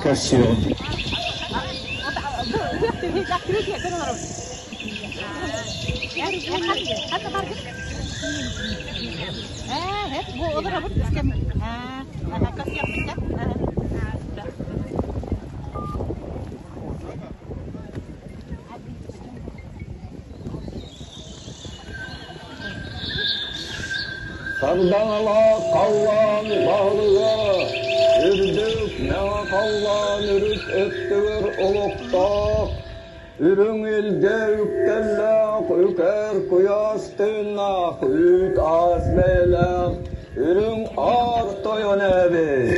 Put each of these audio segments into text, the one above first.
Көрсүөҕүҥ. Сардаҥалаах халлаан баһылыга, үрдүк мэҥэ халлаан үрүт өттүгэр олохтоох, үрүҥ илгэ үктэллээх, үкэр куйаас тыыннаах, үүт аас бэйэлээх үрүҥ аар тойон эбит.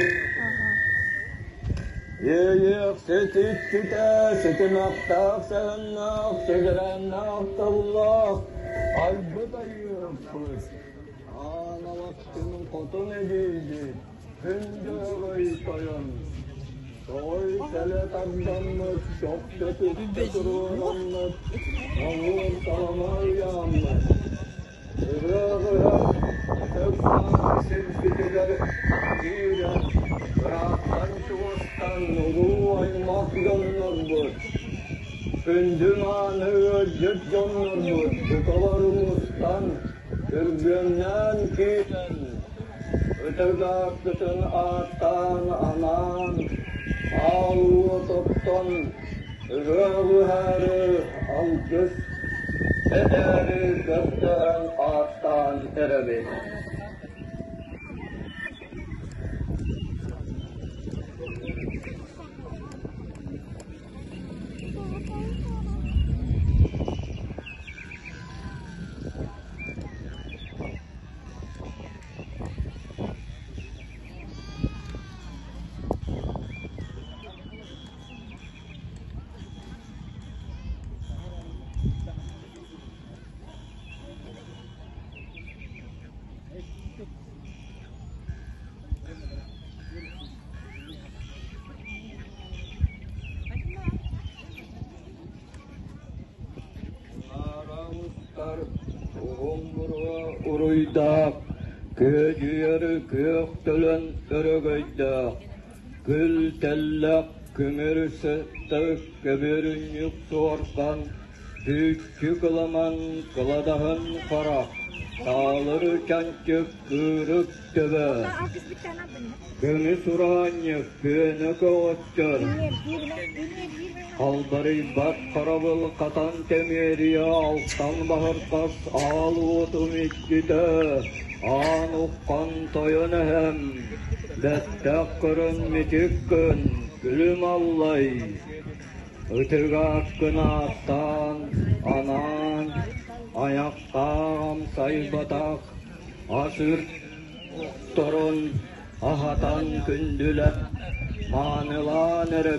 Иэйиэхсит иччитэ ситимэхтээх сэһэннээх, сигирээннээх тыллаах, айбыт айыыһыппыт, аан алахчын хотун эдьиийбит, күн дьөһөгөй тойон, тоҕой сэлэ тардаммыт, чохчо туруораммыт, оҥуор салама ыйааммыт, Ыһыах-ыһыах ытык-мааны сирбитигэр киирэн, ыраахтан-чугастан улуу аймах дьоннорбут, күндү-мааны ыалдьыт дьоннорбут бука мустан, күргүөмнээн киирэн, ытык ааккытын ааттаан анаан, аал уот оттон, ыһыах ыһаары алгыс этээри көрдөһөн ааттаан эрэбит. Устар уһун буруо уруйдаах, күөдьүйэр күөх төлөн өрөгөйдөөх, күл тэллэх көмөр сыттык көбүөрүнньүк суорҕан, Түүччү кыламан кыладаһын харах, таалыр чанчык кыырык төбө, көмүс ураанньык күөнэ көҕөччөр, халбарыйбат харабыл хатан тэмиэрийэ алтан баһырхас аал уотум иччитэ, аан уххан тойон эһэм, бэттэх көрөн мичик гын, күлүм аллай. Ытык ааккын ааттаан, анаан, айахтаах амсайбатах, асыр охторун аһатан күндүлэ, маанылаан эрэ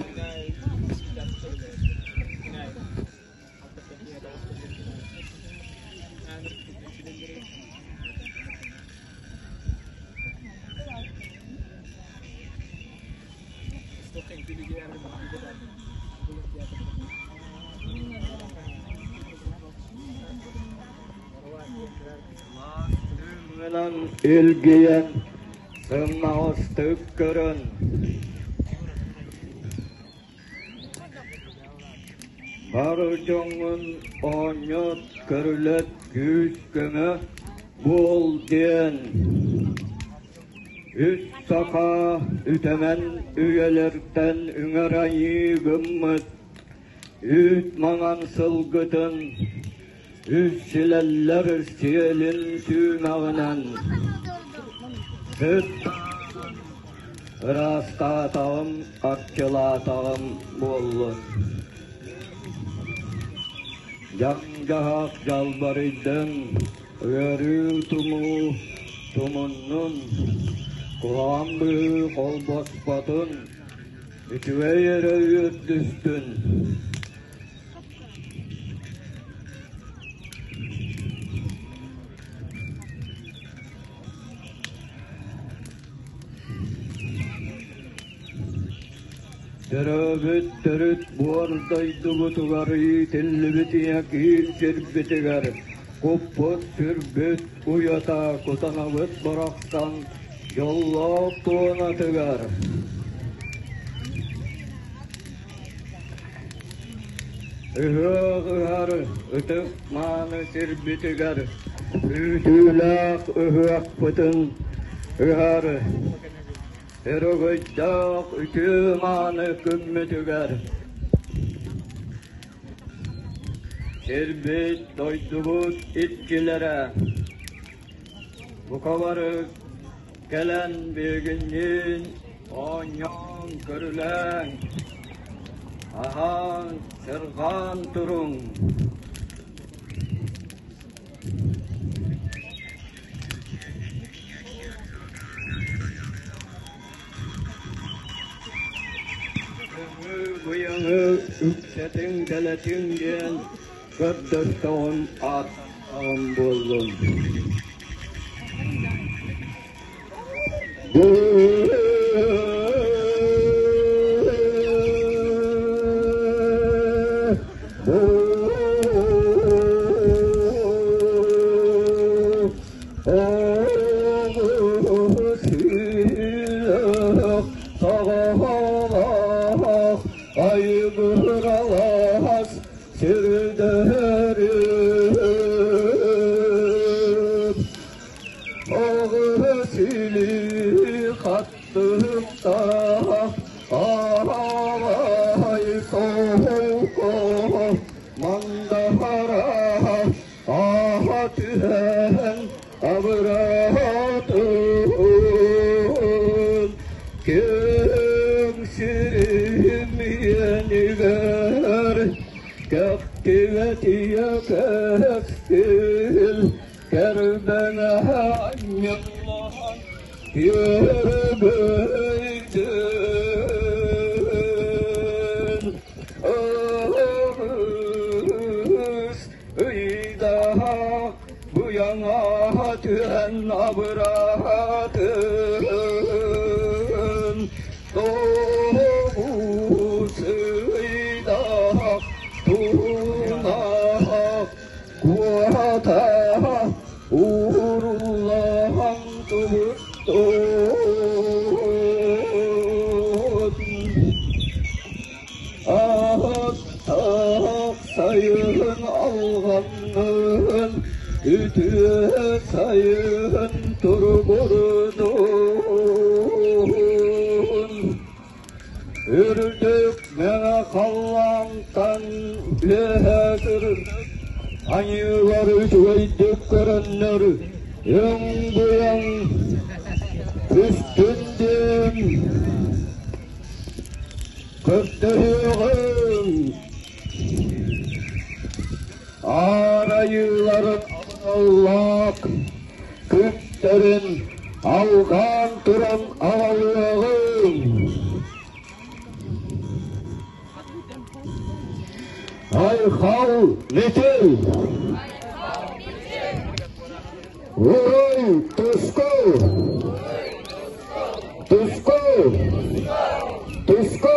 Илгийэн, сымнаҕастык көрөн, бары дьоҥҥун оонньот, көрүлэт, күүс-көмө буол диэн Үс саха үтэмэн үйэлэртэн үҥэр айыы гыммыт үүт маҥан сылгытын үс силэллэр сиэлин сүүмэҕинэн сыт ыраастаатаҕым арчылаатаҕым буоллун. Дьаҥ-дьаһах дьалбарыйдын, Ыарыы тумуу тумуннун, куһаҕан быһыы холбоспотун, үчүгэй эрэ үөрдүстүн. Төрөөбүт төрүт буор дойдубутугар иитиллибит ийэ киин сирбитигэр куппут-сүрбүт уйата кутанабыт барахсан дьоллоох туонатыгар. Ыһыах ыһар ытык мааны сирбитигэр күүтүүлээх ыһыахпытын ыһар өрөгөйдөөх үтүө мааны күммүтүгэр сирбит дойдубут иччилэрэ бука бары кэлэн биһигинниин оонньоон көрүлээҥ, аһаан, сырҕаан туруҥ. Көҥү-быйаҥы үксэтиҥ, дэлэтиҥ диэн көрдөстөҕүм ааттааҕым буоллун. Айгыралас сирдэрим Оҕы-сили хаттыктаах аҕай солко мандахара аха түһэн абыраатын киэҥ сирим иэнигэр кэхтибэтийэ кэхтил Кэрбэҥэ анньыллан күөрэгөйдүн Ыыс ыйдаһа быйаҥа түһэн абыраатын Тоҕус ыйдаах туунах Куота ууруллан тубуттун Аһаттах сайын алҕаннын, үтүө сайын туругурдун. Үрдүк мэҥэ халлаантан үөһэ сырдык аньыылар үчүгэйдик көрөннөр өҥ-быйаҥ түстүн диэн көрдөһүөҕүҥ. Аар айыыларын абыраллаах күттэрин алҕаан туран аҕалыаҕыҥ. Айхал Мичил! Уруй Туску! Туску! Туску!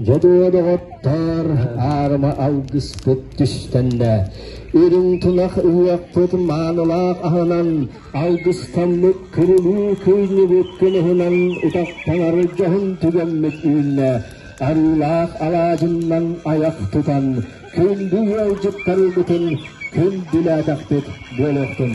Дьодуо доҕоттоор, аарыма алгыспыт түстэннэ. Үрүҥ тунах ыһыахпыт маанылаах аһынан, алгыстаммыт күрүлүү кыынньыбыт кыныһынан утахтанар дьоһун түгэммит үүннэ. Арыылаах алаадьыннан айах тутан, күндү ыалдьыттарбытын күндүлээтэхпит буолуохтун.